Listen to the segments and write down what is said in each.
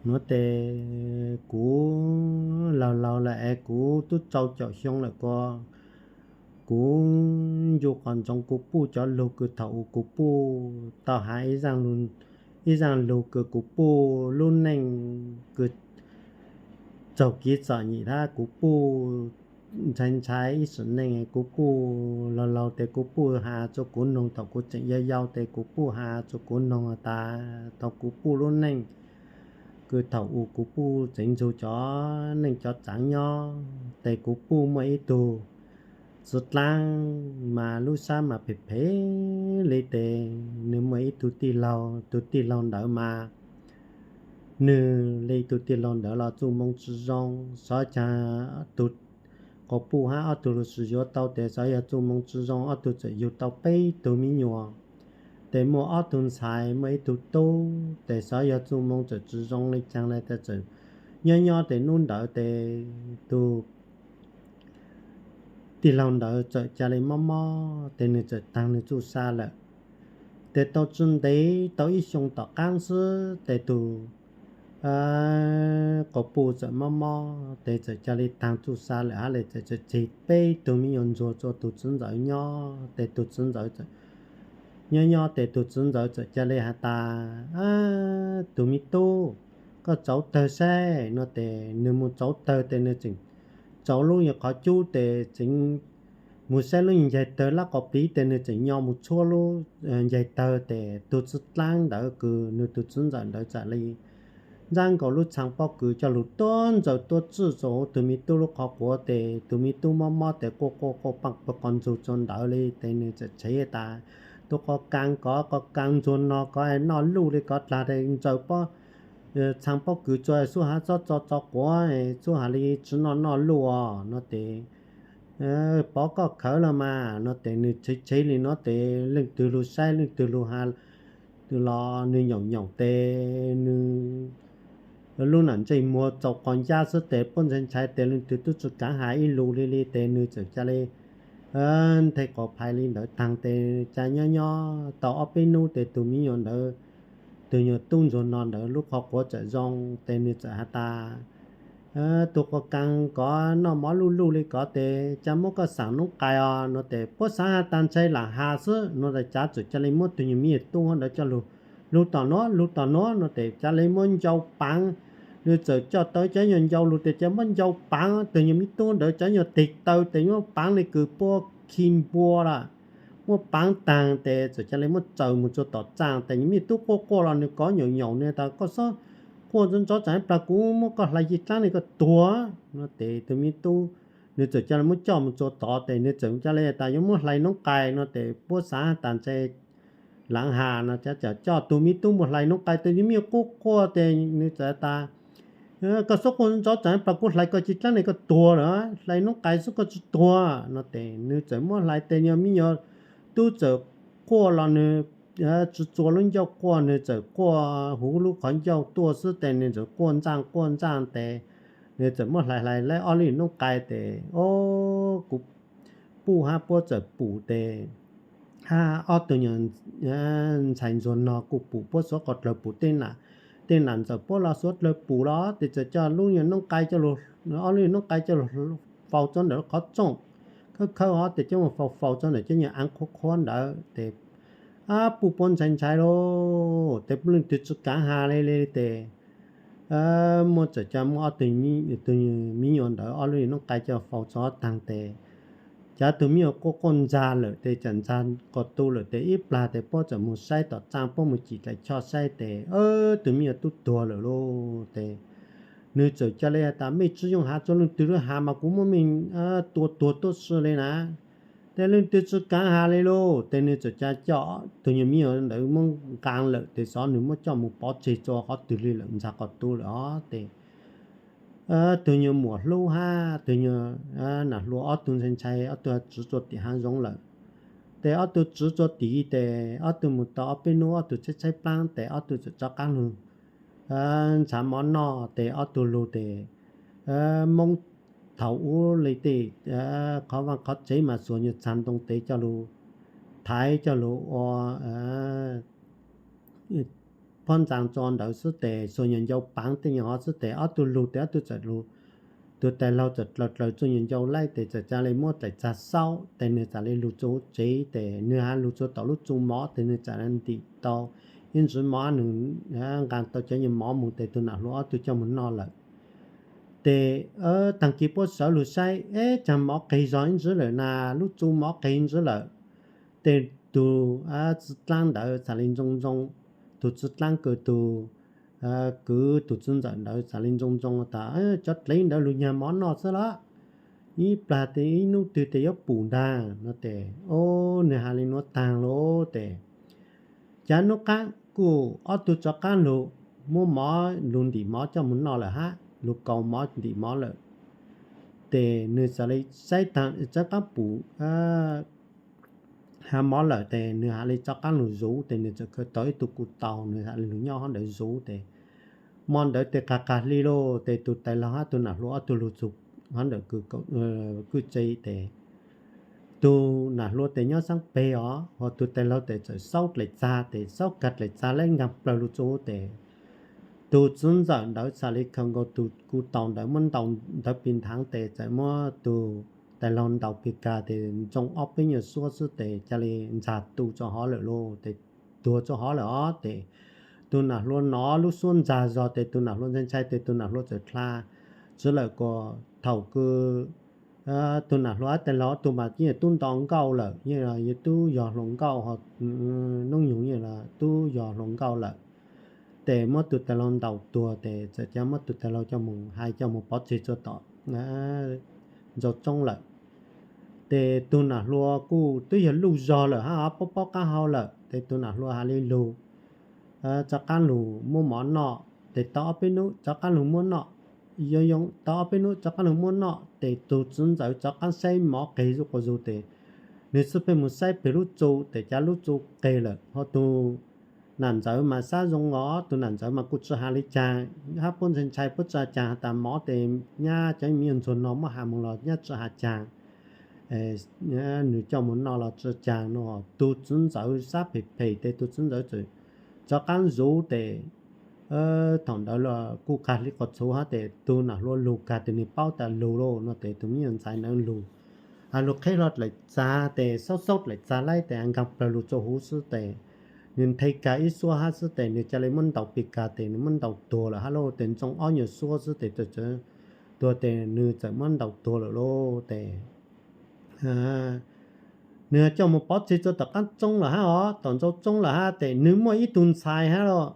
Nuav tes kuv laug laug lawm es kuv tub rau caum xyoo lawm ko, kuv ncu qhov ntsoov kuv puj cov lug kws thaum u kuv puj tau has ib zaaj lug kws kuv puj lub neej kws txaug kev txom nyem hab kuv puj ntshai ntshai ib sim neej, kuv puj laug laug tes kuv puj has rua kuv noog, thaum kuv tseem yau yau tes kuv puj has rua kuv noog tas thaum kuv puj lub neej kws thaum u kuv puj tseev nrug cov neej cov tsaav nyob tes kuv puj muaj ib tug txiv dlaab mas lub sab mas phem phem le tes nwg muaj ib tug tij laug, tug tij laug ntawd mas nwg le tug tij laug ntawd los txuj moo tsi zoo, xyov caag tug quas puj hab ob tug lug sis yuav tau tes xyov yog txuj moo tsi zoo ob tug txawm yug tau peb tug me nyuam. Tes muaj ob tug ntxhais muaj ib tug tub tes xyov yog txuj moo txawm tsi zoo le caag le tes txawm nyob nyob tes nub ntawd tes tug tij laug ntawd txawm ca le mob mob tes nwg txawm taag nwg txuj sa lawm. Tes tau tsi ntev tau ib xyoo tom qaab xwb tes tug quas puj txawm mob mob tes txawm ca le taag txuj sa lawm hab le txawm tseg peb tug me nyuam ntsuag rua tug txiv ntxawm nyob tes tug txiv ntxawm txawm nyob nyob tes tug txiv ntxawm txawm ca le has tas, Tug me tub, koj tsauv tawg saib. No tes nwg moog tsauv tawg tes nwg tseem tsauv lub nyuag qhov cub tes tseem moog saib lub nyuag ncaig tawg lab qos pliv tes nwg tseem nyo moog tshuab lub ncaig tawg tes tug txiv dlaab ntawd kws nwg tug txiv ntxawm ntawd txawm le ntsab nkaus lub txhaa pob kws coj lug tuab ntsaws tuab txwj rua huv tug me tub lub qhov quav tes tug me tub mob mob tes quaj quaj quaj paaj pawg qos ntxug rua ntawd le tes nwg txawm tshev tas, Tug quas kaas kov, quas kaas ntsuag no kov noj luj le kov dlaag tes ntsaws pob txhaa pob kws tsua xub has txhob txo txo quav, xub has le tsi noj noj luj os. No tes pov koj khawv los mas. No tes nwg tshev tshev le nuav tes leej twg lug saib leej twg lug has los nwg nyaum nyaum tes nwg lub nam ntsej muag txaus qos ncab xwb tes puab ntshai ntshai tes leej twg tub tsi kaav has ib lus le le tes nwg txawm ca le nthe quas phais le ntawd taag tes ca nyob nyob tau ob peb nub tes tug me nyuam ntawd, tug nyuag tub ntsuag no ntawd lub qhov quav txawm zoo tes nwg txawm has tas, Tug quas kaas kov noj mov luj luj le kov tes ca muab koj xaam noob qais os. No tes puab xaav has tas ntshai laam has xwb no tes cav txawm ca le muab tug nyuag me nyuam tub ntawd coj lug, lug tom nuav lug tom nuav. No tes ca le muab ncau paav, nwg txawm coj tau cov nyuag ncau lug tes ca muab ncau paav tug nyuag me tub ntawd cov nyuag teg taw tes muab paav le kws puab khi npua lawm, muab paav taag tes txawm ca le muab tsaws moog tsua tom txaaj tes nyuag me nyuam tub quaj quaj los nwg kov nyaum nyaum nwg tas, Koj xob quaj ntsoov ntsoov tsaam ib plag kuv muab koj hlais ci dlaab le koj tuag. No tes tug me tub nwg txawm ca le muab coj moog tsua tod tes nwg txawm ca le tas yuav muab hlais noob qais. No tes puab xaav tas ntshai laam has no ca coj tug me tub moog hlais noob qais tes nyuag me nyuam quaj quaj tes nwg txawm tas, Koj xob quaj ntsoov ntsoov tsaam ib plag kuv hlais koj ci dlaab le koj tuag lawm, hlais noob qais xwb koj tsi tuag. No tes nwg txawm muab hlais tes nyuag me nyuam tub txawm quaj los nwg tsi txua lub ncauj quaj, nwg txawm quaj huv lub qhov ncauj tuaj xwb tes nwg txawm quaj ntxaaj quaj ntxaaj tes nwg txawm muab hlais hlais laib ob lub noob qais tes, O, kuv puj hab puab txawm pum tes hab ob tug nyuag ntxhais ntsuag no kuj pum puab suav qhov dlawg pum tej nam, tej nam ntxawm puab los suav dlawg pum los tes txawm coj lub nyuag noob qais coj lug, ob lub nyuag noob qais coj lug faus txuav ntawm lub qhov txooj, khawb khawb hov tes coj moog faus faus txuav ntawm cov nyuag aav qhuav qhuav ntawd tes, ab, puj puab ntshai ntshai lauj tes puab leej twg tsi kaav has le le tes muab txawm ca muab ob tug me nyuam ntawd ob lub noob qais coj faus txuav taag tes, cav tug me nyuam quaj quaj ntxag lawm tes txawm ntxag ko tu lawm tes ib plag tes puab txawm moog saib tom txaaj, puab moog cim dlaim choj saib tes tug me nyuam tub tuag lawm lauj tes nwg txawm ca le has tas, Mej tsi yooj has tsua leej twg lub has mas kuv muab mej tua tuag tuab si le na. Tes leej twg tsi kaav has le lauj tes nwg txawm ca coj tug nyuag me nyuam ntawd muab nqaa lawm tes xyov nwg muab coj moog pov tseg tsua qhov twg le lawm, ntxag ko tu lawm os tes tug nyuag muam hlub hab tug nyuag nam hluas ob tug ntshai ntshai, ob tug tsiv tsua tim haav zoov lawm. Tes ob tug tsiv tsua tim tes ob tug moog tau ob peb nub ob tug tshaib tshaib plaab tes ob tug txawm rov qaab lug nrhav mov noj tes ob tug lug tes Moob thaum ub le tej qhov vaaj qhov tsev mas xuas nyuag txag ntoo tev coj lug thaiv coj lug ua, phoj ntxaa tso ntawd xwb tes xuas nyuam ncau paav tej nyuag hov xwb tes ob tug lug tes ob tug txawm lug, tus tais laug txawm dlaws dlaws txug nyuam ncau laij tes txawm ca le muab dlaim txag xaub tes nwg txawm le lug txug huv tsev tes nwg has lug txug tom lub tsu mov tes nwg txawm ntim tau ib ntsis mov, nwg nqaa tau cov nyuag mov moog tes tug nam hluas ob tug coj moog noj lawm. Tes taag kis puab sawv lug saib, eb, caag mov qig zog ib ntsis lawm na, lub tsu mov qig ntsis lawm. Tes tug txiv dlaab ntawd txhad le ntsoov ntsoov, tug txiv dlaab kws tug kwv tug txiv ntxawm ntawd txhad le ntsoov ntsoov tas, cov dlev ntawd lug nyag mov noj xwb lawm, ib plag tes ib nub twg tes yuav pum ntaag no tes, o, nwg has le nuav taag lawm tes, cav nub qaab kuj ob tug rov qaab lug muab mov lug ntim mov coj moog noj lawm hab, lug kaus mov ntim mov lawm. Tes nwg txhad le saib taag rov qaab pum hav mov lawm tes nwg has le rov qaab lug zuv tes nwg txawm khaws tau ib tug kuv taus nwg has le lug nyob hov ntawd zuv tes, mo ntawd tes qaag qaag hli lauj tes tug tais laug hab tug nam hluas ob tug lug txug hov ntawm kwj tse tes tug nam hluas tes nyob saab peg os, ho tug tais laug tes txawm xaub dlaim txag tes xaub kag dlaim txag laib nkaag plawg lug tsu tes tug txiv ntxawm ntawd txhad le khaws nkaus tug kuv taus ntawd muab ntaus ntawd pis nthav tes txawm muab tug tais laug ntaus pig kag tes ntsoov ob peb nyuag suab xwb tes ca le ntxag tu rua hov lawm lauj tes, tuag rua hov lawm os tes tug nam hluas nov lub suab ntxag zog tes tug nam hluas ntshai ntshai tes tug nam hluas txawm dlha tsi lawm kuas thaum kws tug nam hluas hab tais laug ob tug mas yeej yog tub nto nkauj lawm, yeej yog tub yog hluas nkauj, hnub nyoog yeej tub yog hluas nkauj lawm. Tes muab tug tais laug ntaus tuag tes txawm ca muab tug tais laug coj moog hais coj moog pov tseg rua tom ntau tsoob lawm. Tes tug nam hluas kuj twb yog luj zog lawm hab paub paub qaab hau lawm tes tug nam hluas has le lug rov qaab lug muab mov noj tes tau ob peb nub rov qaab lug muab noj, yoo yoo tau ob peb nub rov qaab lug muab noj tes tug txiv ntxawm rov qaab saib mov qig zuj quas zug tes nwg xwb pheej moog saib peg lub tsu tes ca lub tsu qig lawm, ho tug nam ntxawm mas sab zoo os, tug nam ntxawm mas kuj tsi has le caag hab puab ntshai ntshai puab tsi has caag has tas mov tes nyab cov me nyuam ntsuag no muab has moog los nyab tsi has caag, nwg coj moog noj los tsi caag no. Tug txiv ntxawm sab phem phem tes tug txiv ntxawm txawm rov qaab zuv tes thaum ntawd los kuj qaag hli quas txhuv hab tes tug nam hluas lug kag tes nwg paub tas lug lauj no tes tug me nyuam ntxhais ntawd lug has lug qheb hlo dlaim txag tes xaub xaub dlaim txag laib tes nkaag plawg lug rua huv xwb tes nwg nthe kag ib suab hab xwb tes nwg ca le muab ntaus pig kag tes nwg muab ntaus tuag lawm hab lauj tes ntsoov ob nyuag suab xwb tes txawm tuag tes nwg txawm muab ntaus tuag lawm lauj tes nwg coj moog pov tseg rua tom qaab tsoob lawm hab os, tom ntau tsoob lawm hab tes nwg muaj ib tug ntxhais hab los.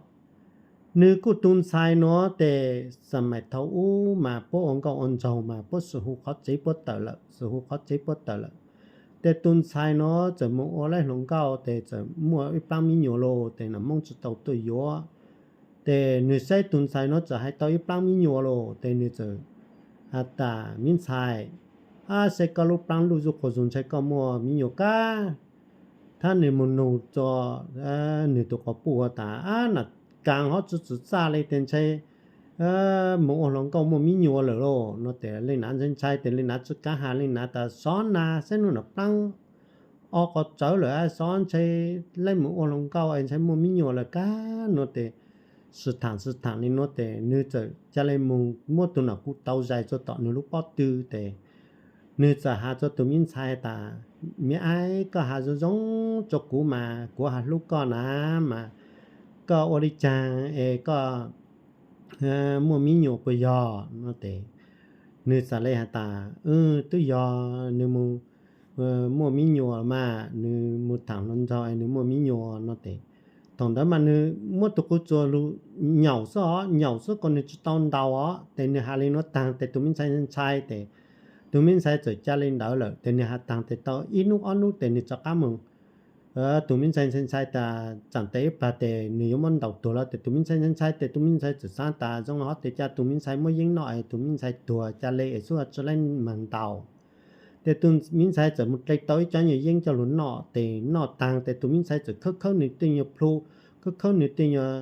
Nwg kuj tug ntxhais nuav tes xam maim thaum ub mas puab ua nkauj ua nraug mas puab swm hu qhov tsev puab tawm lawm, swm hu qhov tsev puab tawm lawm. Tes tug ntxhais nuav txawm moog ua laib hluas nkauj tes txawm muaj ib plaab mi nyuas lauj tes nam moob tsi tau tuaj yuav. Tes nwg saib tug ntxhais nuav txawm hais tau ib plaab mi nyuas lauj tes nwg txawm has tas, mi ntxhais, ab saib koj lub plaab luj zuj quas zug ntshai koj muaj mi nyuas kag. Thab nwg moog nug rua nwg tug quas puj has tas, ab nam kaas hov tsi txwm txaj le tes ntshai moog ua hluas nkauj muaj mi nyuas lawm lauj no tes leej nam ntshai ntshai tes leej nam tsi kaav has, leej nam tas, sov na, saib nub nam plaab o quas tsawv lawm, sov ntshai laib moog ua hluas nkauj es ntshai muaj mi nyuas lawm kag no tes sib thaam sib thaam le nuav tes nwg txawm ca le moog muab tug nam kuv tau zais rua tom nwg lub pob tw tes nwg txawm has rua tug mi ntxhais tas, mi aib, koj has zoo zoo rua kuv mas kuv has hlub koj na, mas koj ua le caag es koj muaj mi nyuas puas yog no tes nwg txawm le has tas, wb twb yog nwg moog muaj mi nyuas mas, nwg moog thaam hluas nraug es nwg muaj mi nyuas no tes thaum ntawd mas nwg muab tug quv tsuas lug nyaum xwb os, nyaum xwb kuas nwg tsi tau ntaus os tes nwg has le nuav taag tes tug mi ntxhais ntshai tes tug mi ntxhais txawm ca le ntawd lawm tes nwg has taag tes tau ib nub ob nub tes nwg rov qaab moog tug mi ntxhais ntshai ntshai tas tsaam tes ib plag tes nwg yuav muab ntaus tuag lawm tes tug mi ntxhais ntshai ntshai tes tug mi ntxhais txawm xaav tas zoo le hov tes ca tug mi ntxhais muab yeeb noj es tug mi ntxhais tuag ca le es xub tsi laib maag ntaus. Tes tug mi ntxhais txawm moog dle tau ib cov nyuag yeeb coj lug noj tes noj taag tes tug mi ntxhais txawm khawb khawb nwg tej nyuag plhu, khawb khawb nwg tej nyuag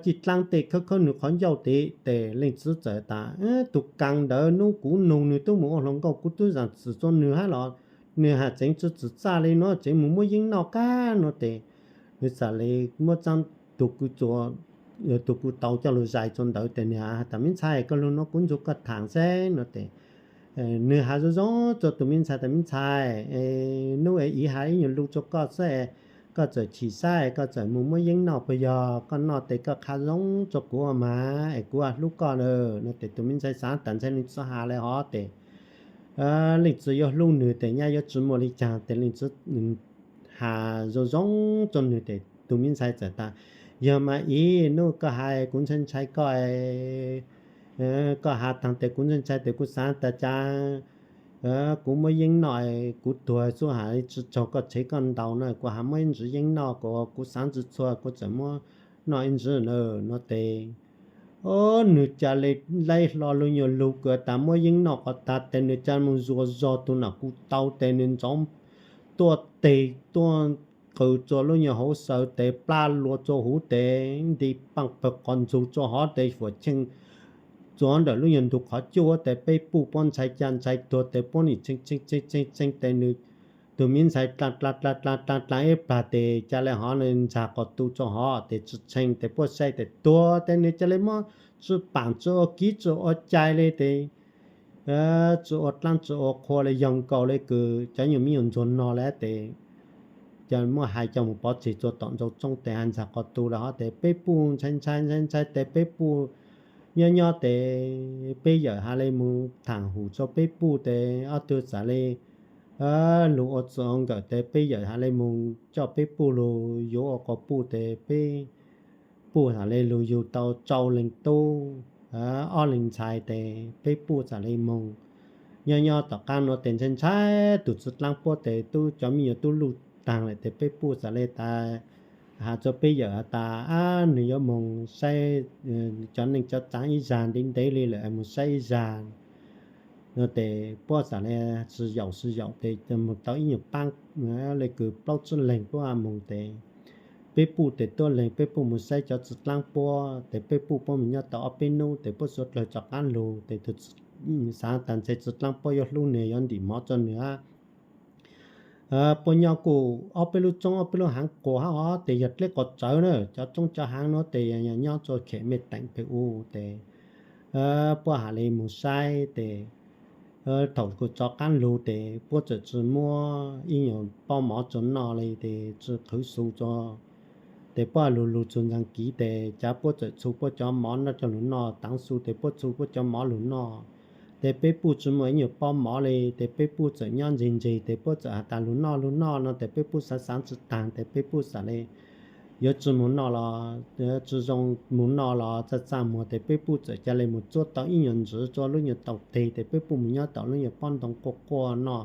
cij dlaab tej, khawb khawb nwg qhov ncauj tes, tes leej txiv txawm tas, tug kaas ntawd nub kuv nug nwg tub moog ua hluas nkauj kuv tub zaam txim rua nwg hab los nwg has tseev tsi txwm txaj le nuav tseev moog muab yeeb noj kag no tes nwg txawm le muab tsaab tus kuv tau coj lug zais rua ntawd tes nwg has tas, Me ntxhais, koj lug nuav kuv nrug koj thaam seb no tes nwg has zoo zoo rua tus me ntxhais tas, Me ntxhais, nub es ib has ib nyuas lug rua koj xwb, koj txawm chim sab, koj txawm moog muab yeeb noj puas yog? Koj noj tes koj qha zoo rua kuv mas es kuv hlub koj na. No tes tus me ntxhais xaav tas ntshai leej txiv has le hov tes leej txiv yuav hlub nwg tes nyaj yuav tsi muaj le caag tes leej txiv has zoo zoo rua nwg tes tus me ntxhais txawm tas, Yog mas ib nub koj has kuv ntshai ntshai koj, koj has taag tes kuv ntshai ntshai tes kuv xaav tas cas kuv muab yeeb noj kuv tuag xwb has tsi raug koj tshev koj ntaus no, kuv has muab ib ntsis yeeb noj kuv, kuv xaav tsi txhua kuv txawm muab noj ib ntsis na. No tes o, nwg ca le laib hlo lug nyuas lug kws tas muab yeeb noj qhov taag tes nwg ca moog zuas zog tus nam kuv tau tes nwg ntxov tuaj teg tuaj qw rua lub nyuas hauv xaws tes plab lua rua huv tes nti paaj pawg qhov ntsug rua hov tes fuam cheej txuas ntawm lub nyuas ntug qhov cuaj tes peb puj puab ntshai ca ntshai tuag tes puab nim tshee tshee tshee tshee tes nwg tus me ntxhais dlaa dlaa dlaa dlaa dlaa ib plag tes ca le hov nwg ntxag qhov tu rua hov tes tsi tshee tes puab saib tes tuag tes nwg ca le muab tsi paam tsi ua kib tsi ua cai le tes tsi ua dlaab tsi ua qhua le yog nkaus le kws cov nyuas me nyuam ntsuag no le tes ca muab hais coj moog pov tseg rua tom ntsau tsoob tes has ntxag qhov tu le hov tes peb puj ntshai ntshai ntshai ntshai tes peb puj nyob nyob tes peb yawm has le moog thaam hum rua peb puj tes ob tug txawm le lug ua txwv ua nkawm tes peb yawm has le moog coj peb puj lug yuav ua quas puj tes peb puj has le lug yug tau rau leeg tub ob leeg ntxhais tes peb puj txawm le moog nyob nyob tom qaab nuav tes ntshai ntshai tus txiv dlaab puab tes tub cov me nyuam tub luj taag lawm tes peb puj txawm le tas has rua peb yawm has tas ab nwg yuav moog saib cov neej cov tsaav ib zag ntev ntev le lawm moog saib ib zag no tes puab txawm le sib yaum sib yaum tes moog tau ib nyuas paab le kws plaub tsib leeg puab moog tes peb puj tes tuab leeg peb puj moog saib cov txiv dlaab puab tes peb puj puab moog nyob tau ob peb nub tes puab suav dlawg rov qaab lug tes tus xaav tas ntshai txiv dlaab puab yuav hlub nwg yuav ntim mov rua nwg puab nyob kuj ob peb lub tsoob ob peb lub haav quas hab os tes yog dleb quas tsawv na cov tsoob cov haav nuav tes nyob rua khem mej teem pem u tes puab has le moog saib tes thaum kws rov qaab lug tes puab txawm tsi muab ib nyuas pob mov rua noj le tes tsi qhwv xu rua tes puab lug lug txug ntxaag kiv tes cav puab txawm txhu puab cov mov noj coj lug noj taav xu tes puab txhu puab cov mov lug noj tes peb puj tsi muaj ib nyuas pob mov le tes peb puj txawm nyob ntseg ntseg tes puab txawm has tas lug noj lug noj no tes peb puj xaav xaav tsi taag tes peb puj txawm le yuav tsi moog noj los tsi zoo moog noj los txaj txaj muag tes peb puj txawm ca le moog txuab tau ib nyuas ntsis rua lub nyuas taum teg tes peb puj moog nyob tom lub nyuas pob ntoo quaj quaj noj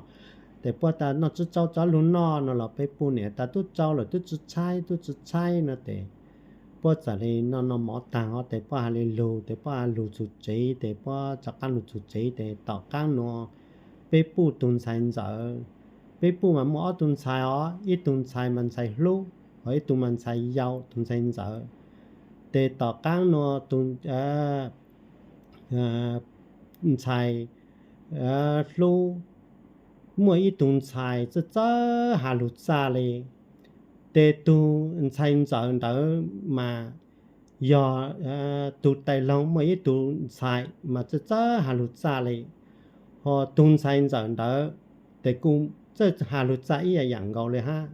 tes puab tas noj tsi tsau cov lug noj no los peb puj nim tas tub tsau lawm tub tsi tshaib tub tsi tshaib no tes puab txawm le noj noj mov taag hov tes puab has le lug tes puab lug txug tsev tes puab rov qaab lug txug tsev tes tom qaab nuav peb puj tug ntxhais ntxawm peb puj mas muaj ob tug ntxhais os ib tug ntxhais mas ntxhais hlub hos ib tug mas ntxhais yau tug ntxhais ntxawm tes tom qaab nuav tug ntxhais hlub muaj ib tug ntxhais txawj txawj has lug txaj le tes tug ntxhais ntxawm ntawd mas yog tug tais loog muaj ib tug ntxhais mas txawj txawj has lug txaj le hos tug ntxhais ntxawm ntawd tes kuj txawj has lug txaj ib yaam yaam nkaus le hab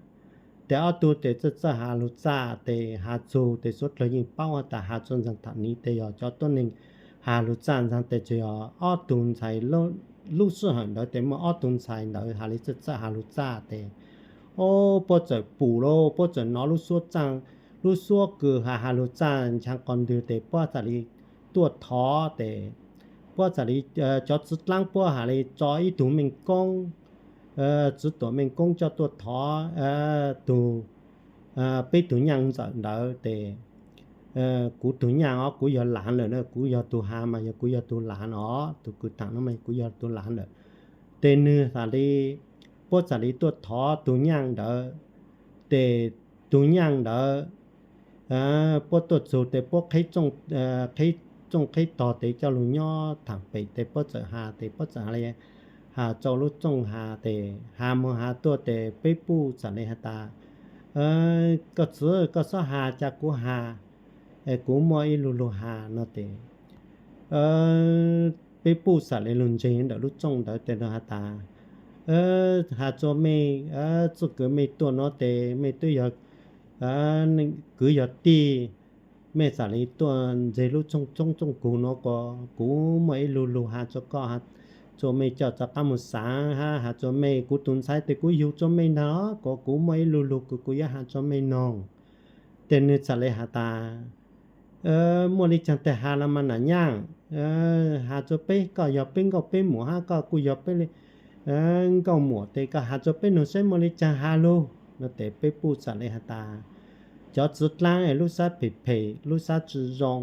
tes ob tug tes txawj txawj has lug txaj tes has txug tes suav dlawg yeej paub tas has txug ntxaag tham niv tes yog cov tuab neeg has lug txaj ntxaag tes tsi yog ob tug ntxhais lub sij hawm ntawd tes muaj ob tug ntxhais ntawd has le txawj txawj has lug txaj tes o puab txawm pum lug puab txawm nov lub suab txaj lub suab kws has has lug txaj nchaa qos ntwg tes puab txawm le tuaj thov tes puab txawm le cov txiv dlaab puab has le tso ib tug meej koob txiv tuam meej koob coj tuaj thov tug peb tug nyaaj ntxawm ntawd tes kuv tug nyaaj os kuv yog laav lawm na kuv yog tug has mas yog kuv yog tug laav os tug kws thaam no mas kuv yog tug laav lawm tes nwg txawm le puab txawm le tuaj thov tug nyaaj ntawd tes tug nyaaj ntawd puab tuaj txug tes puab qheb tsooj qheb tog tes coj lug nyob thaam pem tes puab txawm has tes puab txawm has le has rua lub tsooj has tes has moog has tuaj tes peb puj txawm le has tas Koj txiv, koj txhob has, cas kuv has, es kuv muaj ib lug lug has no tes, peb puj xam li lug ntseeg ntawm lub txooj ntawd tes nws has tas, has rua mej, txuj kws mej tuaj no tes mej twb yog kwv yog tij, mej xam li tuaj ntseeg lub txooj txooj kug no ko, kuv muaj ib lug lug has rua koj, rua mej coj rov qaab moog xaav hab has rua mej, kuv tug ntxhais tes kuv yug rua mej ntaag, kuas kuv muaj ib lug lug kws kuv yuav has rua mej noog. Tes nwg txhaj le has tas, muaj le caag tes has los mas nam nyaaj, has rua peb, koj yog peb nkauj peb muam hab koj kuj yog peb nkauj muam tes koj has rua peb noog saib muaj le caag has lug no tes peb puj txhaj le has tas, cov txiv dlaab es lub sab phem phem lub sab tsi zoo,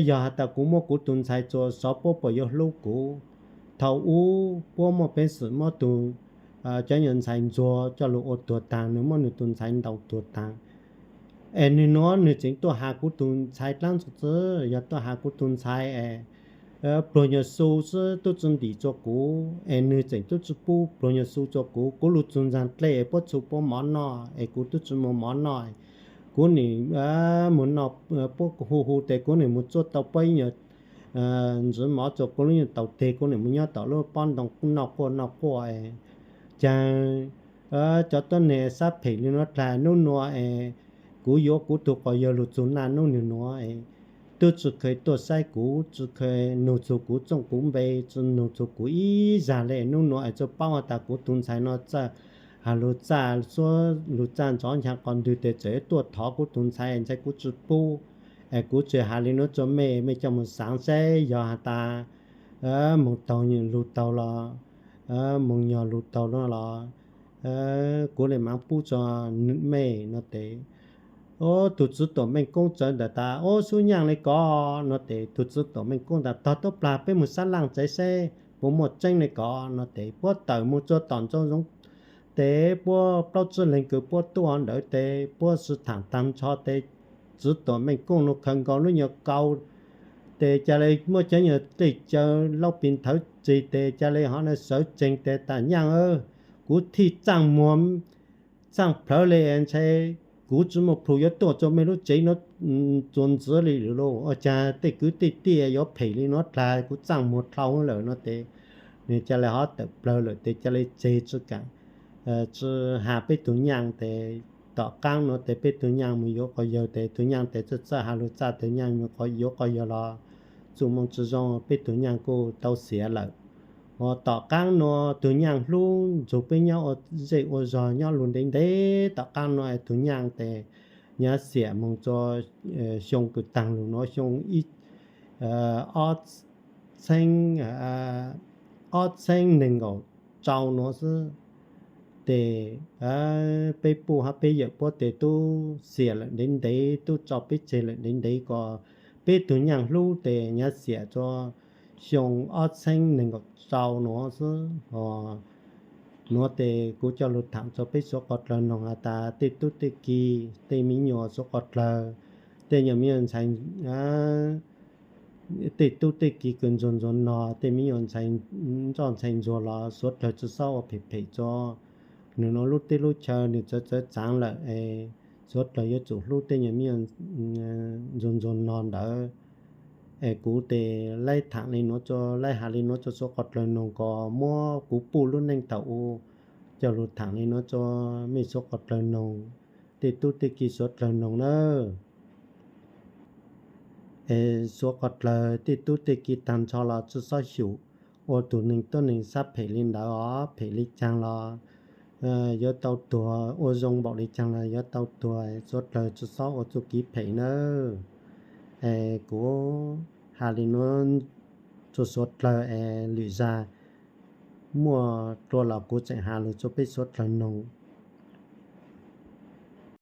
yog has tas kuv muab kuv tug ntxhais rua xov puab puas yuav hlub kuv. Thaus ub puab muaj peev xwm muab tug, cov nyuas ntxhais ntxuag coj lug ua tuag taag, nwg muab nwg tug ntxhais ntaus tuag taag. Es nwg nuav nwg tseem tuaj has kuv tug ntxhais dlaab txug txwb, yog tuaj has kuv tug ntxhais es pluag nyuas xu xwb tub tsi ntim rua kuv, es nwg tseem tub tsi pub pluag nyuas xu rua kuv. Kuv lug txug ntxaag dlej es puab txhu puab mov noj es kuv tub tsi muaj mov noj. Kuv nim muag noj, puab hu hu tes kuv nim moog tsuab tau puab ib nyuas ntsis mov rua kuv lub nyuas taug teg, kuv nim moog nyob tom lub pob ntoo noj quaj noj quaj. Caag cov tuab neeg sab phem le nuav dlaag, nub nuav es kuv yuav kuv tug quas yawg lug txug naj nub nwg nuav es tub tsi kheev tuaj saib kuv, tsi kheev nug txug kuv txooj kuv npe, tsi nug txug kuv ib zag le. Nub nuav es tsi paub has tas kuv tug ntxhais no txawj has lug txaj, suab lug txaj ntxov nchaag qos ntwg tes txawm tuaj thov kuv tug ntxhais, ntxhais kuv tsi pub. Es kuv tsi has le nuav rua mej, mej coj moog xaav saib yog has tas moog taug lug taug los, moog nyog lug taug no los, kuv le maam pub rua mej no tes. Tug txiv tuam meej koob txawv ntawm tas, Ub, xub nyaaj le ko no tes tug txiv tuam meej koob tas, Tog tuab plag peb moog sab laaj tsev saib puas muaj tseeb le ko no tes puab tawm moog rua tom ntsoov zoov tes puab plaub tsib leeg kws puab tuaj ntawd tes puab sib thaam taag nrho tes txiv tuam meej koob nuav khaws nkaus lub nyuas kaus tes ca le muab cov nyuas dlej cawv laub pis nthawv tseg tes ca le hov na sawv tsees tes tas, Nyaaj, kuv thij txaaj muag txaaj plhawv le, ntshai kuv tsi muaj plhu yuav tuaj rua mej lub tsev nuav txuas ntxiv le lawm lauj. Ua caag tej kwv tej tij yuav phem le nuav dlaag, kuv txaaj muag dlhau lawm no tes nwg ca le hov tawm plawg lawm tes ca le tseg tsi kaam tsi has peb tug nyaaj tes. Tom qaab nuav tes peb tug nyaaj moog yuav quas yawg tes tug nyaaj tes txawj txawj has lug txaj, tug nyaaj moog yuav quas yawg los txuj moo tsi zoo, peb tug nyaaj kuj tau xiav lawm. Ua tom qaab nuav tug nyaaj hlub nrug peb nyob ua zej ua zog nyob lug ntev ntev, tom qaab nuav tug nyaaj tes nyav xiam moog rua xyoo kws taag lug nuav, xyoo ib, ob txheeb, ob txheeb neeg nkaum rau nuav xwb. Tes peb puj hab peb yawm puab tes tub xiam lawm ntev ntev, tub tso peb tseg lawm ntev ntev ko. Peb tug nyaaj hlub tes nyav xiam rua xyoo ob txheeb neeg nkaum rau nuav xwb. Nuav tes kuv coj lug thaam rua peb suav quas dlawg noog has tas tej tub tej ki, tej me nyuam suav quas dlawg, tej nyuas me nyuam ntxhais, tej tub tej ki kws ntxuag ntxuag nog, tej me nyuam ntxhais ntsoj ntxhais ntxuag los suav dlawg tsi xob ua phem phem rua nwg nuav lub teb lub chaw, nwg txawv txawv tsaav lawm es suav dlawg yuav tsum hlub tej nyuas me nyuam ntxuag ntxuag nog ntawd. Es kuv tes laib thaam le nuav rua, laib has le nuav rua suav quas dlawg noog ko, muab kuv puj lub neej thaum u coj lug thaam le nuav rua mej suav quas dlawg noog, tej tub tej ki suav dlawg noog nawb. Es suav quas dlawg tej tub tej ki taag nrho los tsi xob xyum ua tug neeg tuab neeg sab phem le ntawd os, phem le caag los yuav tau tuag, ua zoo npaum le caag los yuav tau tuag, suav dlawg tsi xob ua txuj kev phem nawb. Es kuv has le nuav rua suav dlawg es lwm zag muaj dlua los kuv tseem has lug rua peb suav dlawg noog.